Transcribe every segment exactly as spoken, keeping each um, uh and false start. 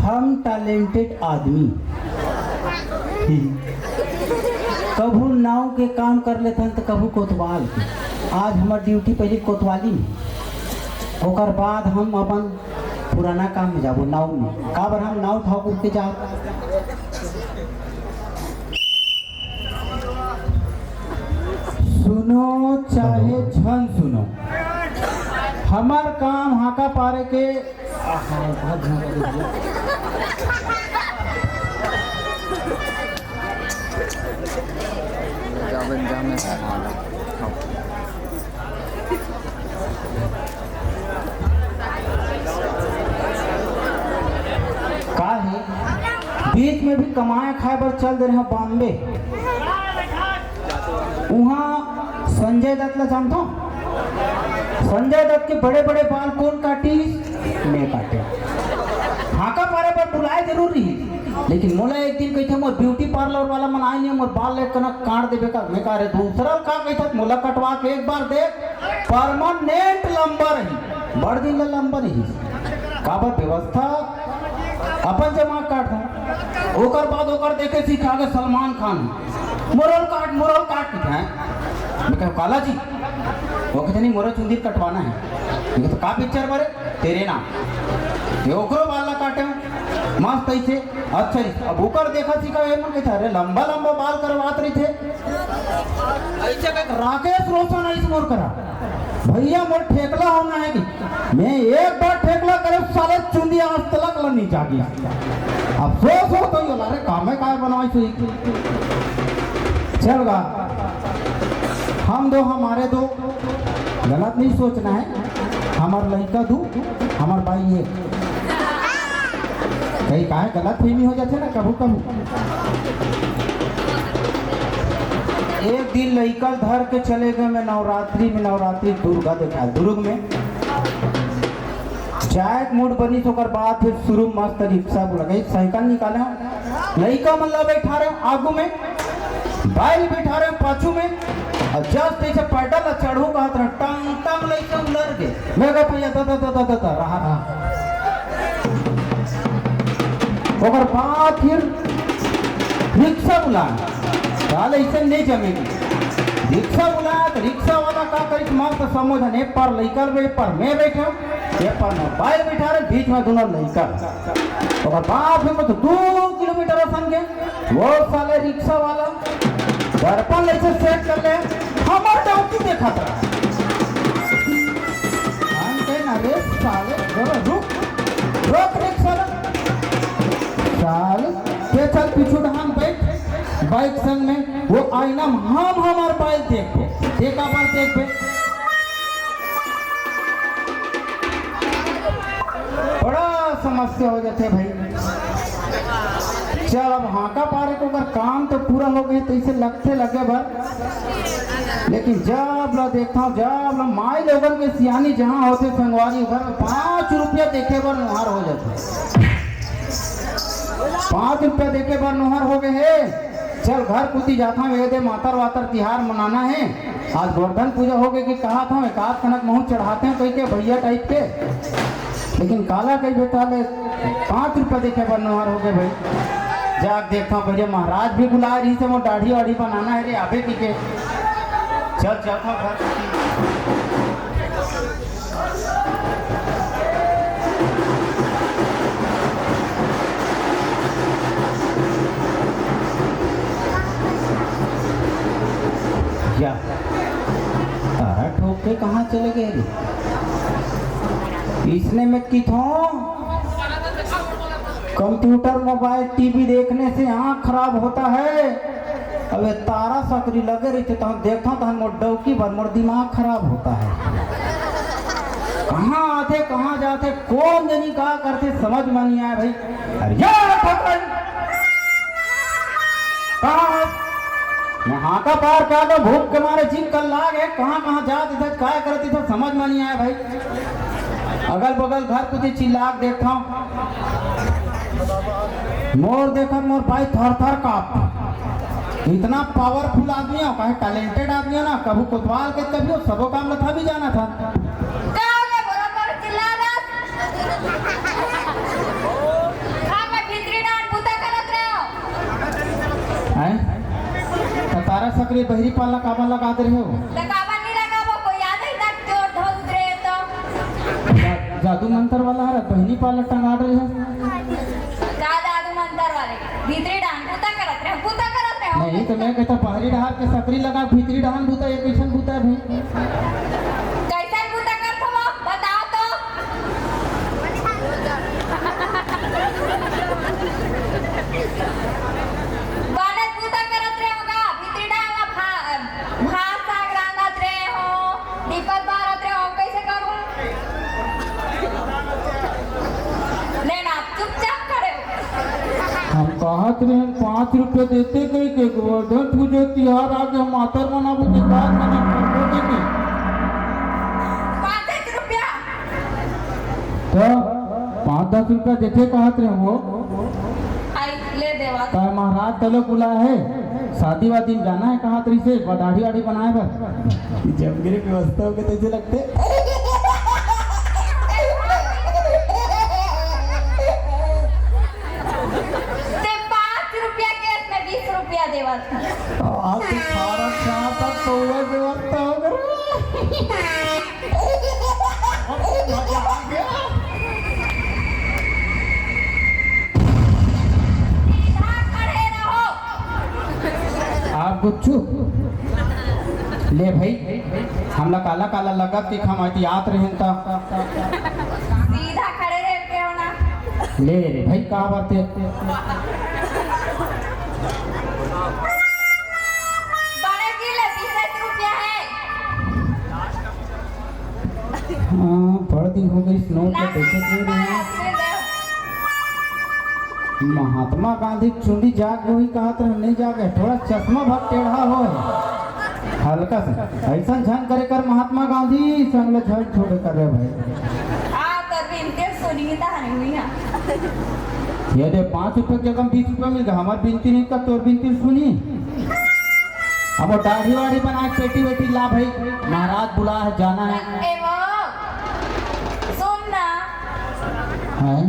हम टैलेंटेड आदमी ही। कभू नाव के काम कर लेथन त कभू कोतवाल के। आज हमर ड्यूटी पहली कोतवाली में, ओकर बाद हम अपन पुराना काम में जाबो, नाव में। काबर हम नाव ठाकुर के जाब। सुनो चाहे झन सुनो, हमर काम हाका पारे के। का हे, बीच में भी कमाए खाए बर चल दे रहे हैं बॉम्बे। उहाँ संजय दत्त ला जानथो? संजय दत्त के बड़े-बड़े बाल कोन काटिस? मैं काटेंव। हाका पारे बर बुलाए जरूर रहिस, लेकिन मोला एक दिन कहिथे, "मोर ब्यूटी पार्लर वाला मन आए नहीं, मोर बाल ला कनक काट देबे का?" मैं कहा, "अरे दूसरा का कहिथे, मोला कटवा के एक बार देख, परमानेंट लंबा रही।" बड़ दिन ला लंबा रहिस। काबर व्यवस्था अपन जमा काट दो। ओकर बाद ओकर देखे सीखा के सलमान खान, "मोर ल काट, मोर ल काट," कहिथे। मैं कहा, "काला जी?" वो कहिथे, "नहीं, मोर चुंदी कटवाना है।" मैं कहा, "तो का पिक्चर बरे?" "तेरे नाम।" ये ओकरो बाल ला काटे, मस्त ऐसे। अच्छा जी, अब ओकर देखा सीखा ये मन कहिथे, "अरे लंबा लंबा बाल करवात रहिथे।" ऐसे कह राकेश रोशन आइस मोर करा, "भैया मोर ठेकला होना है कि मैं एक बार ठेकला करे साले चुंदी आज तलक ल नहीं जागी।" अफसोस हो तो ये लारे काम है काय बनवाई सुई। चल गा, हम दो हमारे दो, गलत नहीं सोचना है। हमार लड़का दू, हमार बाई एक। कहीं काहे गलत फहमी हो जाथे ना कभू कभू। एक दिन लइका धर के चले गए मैं नवरात्रि में, नवरात्रि दुर्गा देखा दुर्ग में। जाए के मूड बनिस, ओकर बाद फिर शुरू मस्त रिक्शा बुला गई, साइकिल निकाले, लइका मन ला बैठा रहे आगू में, बाइल बैठा रहे पाछू में, और जस्ट ऐसे पैडल ला चढ़ू कहत रहे, टंग टंग लइका उलर गे। मैं कहा, "भैया, दा, दा, दा, रहा, रहा।" ओकर बाद फिर रिक्शा बुलाए, साले ऐसे नहीं जमेगी। रिक्शा बुलाए तो रिक्शा वाला का करिस, मस्त समूह झन, एक पर लइका बे-, एक पर मैं बैठे, एक पर मैं बाइल बैठा रहे, बीच में दोनों लइका। ओकर बाद फिर मैं तो दो किलोमीटर असन के, वो साले रिक्शा वाला दर्पण ऐसे सेट कर ले, हमार डौकी देखा था। हम कहे ना, "रे साले, जरा रुक, रोक रिक्शा ला।" साले, ते चल पीछू डहान बैठ, बाइक संग में, वो आईना में हम हमार बाइक देखबो, ते का बार देखबे? बड़ा समस्या हो जाथे भाई। चल, अब हाका पारे के ओकर काम तो पूरा हो गए, तैसे लगथे लगे बर, लेकिन जब ला देखता हूँ, जब ला माई लोगन के सियानी जहाँ होथे संगवारी, ओकर पाँच रुपया देखे बर नोहार हो जाथे। पाँच रुपया देखे बर नोहार हो गए हे। चल, घर कुती जाता हूँ, ये दे मातर वातर तिहार मनाना है। आज गोवर्धन पूजा हो गई कि कहा था, एक आध कनक महूँ चढ़ाते हैं, कह के भैया टाइप के। लेकिन काला कही बेटा ले, पाँच रुपया देखे बर नोहर हो गए भाई। जाके देखता हूँ भैया, महाराज भी बुला रही से, वो दाढ़ी वाढ़ी बनाना है रे, आबे की के। चल, चल, चल, चल। या, तारा ठोक के कहाँ चले गए रे? इसने मैं किथों, कंप्यूटर, मोबाइल, टीवी देखने से आँख खराब होता है। अबे तारा सकरी लगे रहिथे, तहन देखथंव, तहन मोर डौकी बर मोर दिमाग खराब होता है। कहाँ आथे, कहाँ जाथे, कोन जनी का करथे, समझ में नहीं आए भाई। अरे यार, ठकराई! कहाँ है? मैं हाका पार के आ गया, भूख के मारे जीभ कल्ला गे, कहाँ, कहाँ जात इधर, काय करत इधर, समझ में नहीं आए भाई। अगल बगल घर कुछ चिल्ला के देखता हूँ, मोर देखत मोर भाई थर थर कांप। इतना पावरफुल आदमी हो, काहे टैलेंटेड आदमी हो ना, कभू कोतवाल के कभी हो, सबो काम लथा भी जाना था। का हो गया, बड़ा बड़ा चिल्ला रहा? खा सकरी बहिरी पाल ला काबर लगा दे रहे हो? त काबर नहीं लगाबो, कोई आ जाही त चोर धो उतरे तो। जा-, जादू मंतर वाला हर बहिनी पाल ला टंगा दे रहे हो। का जादू मंतर वाले? भीतरी डाहन बूता करत रहे, बूता करत रहे हो। नहीं, तो मैं कहता बहरी डहार के सकरी लगा, भीतरी डाहन बूता, ये कैसन बूता है भाई? कैसन बूता करत हो, बताओ तो। बालक बूता करत रहे होगा, भीतरी डाहन ला भा-, भात साग रांधत रहे हो, दीपक बारत रहे हो, कैसे करूं? लेना, चुपचाप खड़े हो। हम कहत रहे, पाँच रुपया देते कही के गोवर्धन पूजा तिहार आगे हम मातर मनाबो के बाद मना करबो के के। पाँच रुपया? तो पाँच दस रुपया देते कहत रहे हो। आई, ले देवा। का महाराज तलो बुला है, शादी वादी में जाना है कहत रही से, दाढ़ी वाढ़ी बनाए बर। जमगिरी व्यवस्था होके तैसे लगते। ते पाँच रुपया के, मैं बीस रुपया देवत। आज तो खाना चाहता तो वह व्यवस्था हो गया। मजा आ गया। सीधा खड़े रहो। आप गुच्चू ले भाई, हमला काला काला लगत के खमाती आत रहेन त। सीधा खड़े रह के हो ना। ले रे भाई, का बात है? बड़े जी ले, बीस रुपया है। हाँ, बड़ दिन हो गई, नोट ला तो देखे नहीं रहे। महात्मा गांधी के चुंदी जाग गई कहत रहे, नहीं जागे, थोड़ा चश्मा भर टेढ़ा हो, हल्का सा। ऐसा झन करे कर महात्मा गांधी, संग ले झन छोड़े कर रे भाई। आ, तोर बिनती सुनी ता नहीं हुई है। ये दे, पाँच रुपए के जगह बीस रुपए मिल गया, हमार बिनती नहीं कर, तोर बिनती सुनी। अब वो दाढ़ी वाढ़ी बना के पेटी वेटी ला भाई, महाराज बुला है, जाना है। ए वो, सुन ना। हैं?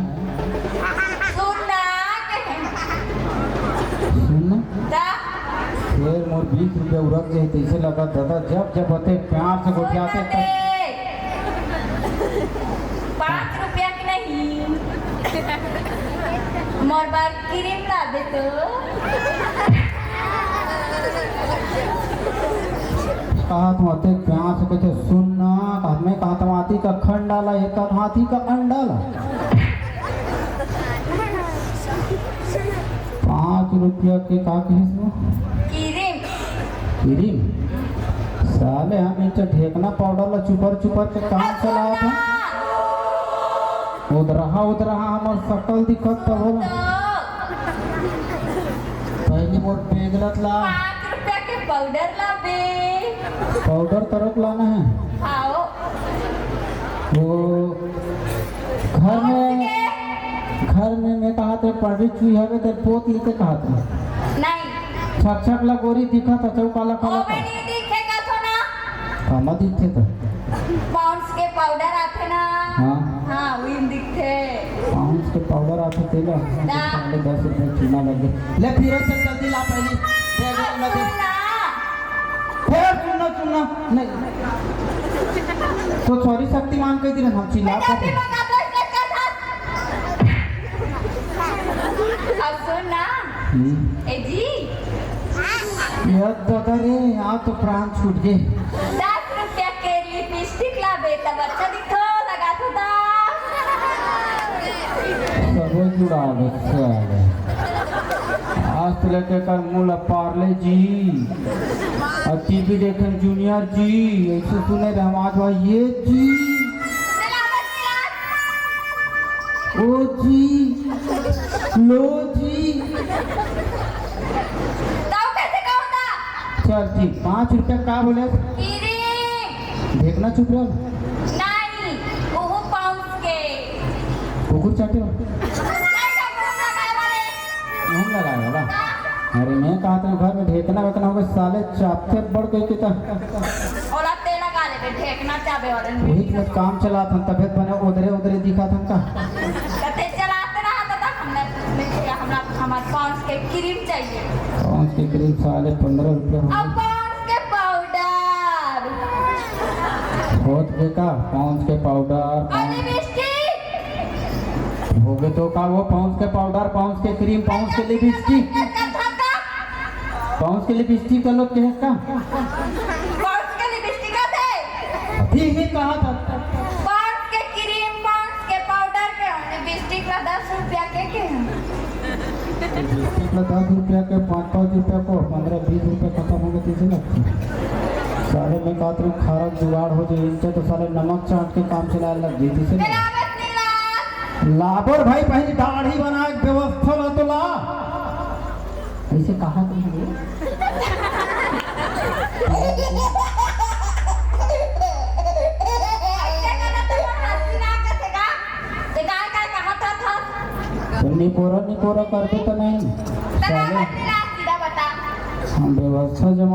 सुन ना, कहे। सुन ना। दा। फिर मोर बीस रुपया उरक जाए, तैसे लगा दादा, जब जब होते प्यार से गोठियाते तब। पाँच रुपया की नहीं। मोर बर क्रीम ला दे तो। कहा तुम अतेक प्यार से कहते सुन ना, कहा मैं कहा तुम हाथी का खंड डाला, एक कहा हाथी का अंडा ला। पाँच रुपया के का कहे सो? क्रीम। क्रीम? साले हम इनसे ढेकना पाउडर ला चुपर चुपर के काम चलावत हैं। उदरहा, उदरहा हमर सकल दिखत तब हो ना। पहली मोर पेगलत ला। पाँच रुपया के पाउडर ला बे। पाउडर तरक लाना है। आओ। वो घर में, घर में मैं कहा थे पढ़ी चुई हवे ते पोत लेते कहा थे। नहीं। छक छक ला गोरी दिखा था, चौका ला काला ओमे था। नहीं दिखे का थो ना। कामा दिखथे त? पाउंड्स के पाउडर आथे ना। हाँ। हाँ, उही दिखथे। पाउंड्स के पाउडर आथे तेला। दा। साढ़े दस रुपए चूना लगे। ले फिर से जल्दी ला पहली। दे दे, ला दे। सुन ना। फिर सुन ना, सुन ना। नहीं। तो सॉरी शक्तिमान कह दिले हम चिल्ला मैं जब भी मंगा दो इसलिए कर था। अब सुन ना। हम्म। ए जी। यार दादा रे, यहाँ तो प्राण छूट गए। दस रुपया के लिपस्टिक लाबे, तब अच्छा दिखो, लगा तो दा। सबो जुड़ा दे, साले। आज तो लेके कर मुँह ला पार्ले जी। और टीवी देखन जूनियर जी, ऐसे सुने रहे हम आज भाई ये जी। ओ जी, लो जी। ताऊ कैसे कहूँ ता? चल ठीक, पाँच रुपया का बोले? कीरी। देखना चुप रहो। नहीं, ओहो पाउंड्स के। कुकुर चाटे हो? नहीं, नहीं, नहीं, नहीं, नहीं। नहीं लगाए वाला? हाँ। अरे मैं कहा था घर में ढेकना वेकना होगा, साले चापते बड़ कह के तो। ओला तेल लगा ले, ढेकना चाबे वाले ने। वही तो मैं काम चला था, तबियत बने उधरे उधरे दिखा था का। कते चलाते रहा तो तक हमने, हमने किया, हम हमार पाँच के क्रीम चाहिए। पाँच के क्रीम साले पंद्रह रुपया हो अब गए। पाँच के पाउडर। होत के का? पाँच के पाउडर, और पाँच लिपस्टिक। हो गए तो का वो पाँच के पाउडर, पाँच के क्रीम, पाँच के लिपस्टिक। पाँच के लिपस्टिक का लोग के है का? पाँच के लिपस्टिक का थे। ठीक ही कहा था। पाँच के क्रीम, पाँच के पाउडर के लिपस्टिक ला दस रुपया के के। लिपस्टिक ला दस रुपया के, पाँच पाँच रुपया को, पंद्रह बीस रुपया खत्म हो गए, तीस लगते। साले मैं कहत रही खारा जुगाड़ हो जाए इनसे, तो साले नमक चाट के काम चलाए लग गई, तीस। लाबर भाई, पहले दाढ़ी बना के व्यवस्था ला तो ला। ऐसे कहा तुमने? ऐसे कहा तो हंसी ना आते थे का? ते काय काय कहा था, था? तो निपोरा निपोरा करते तो नहीं। तो ना साले। बदला, सीधा बता। हम व्यवस्था जमा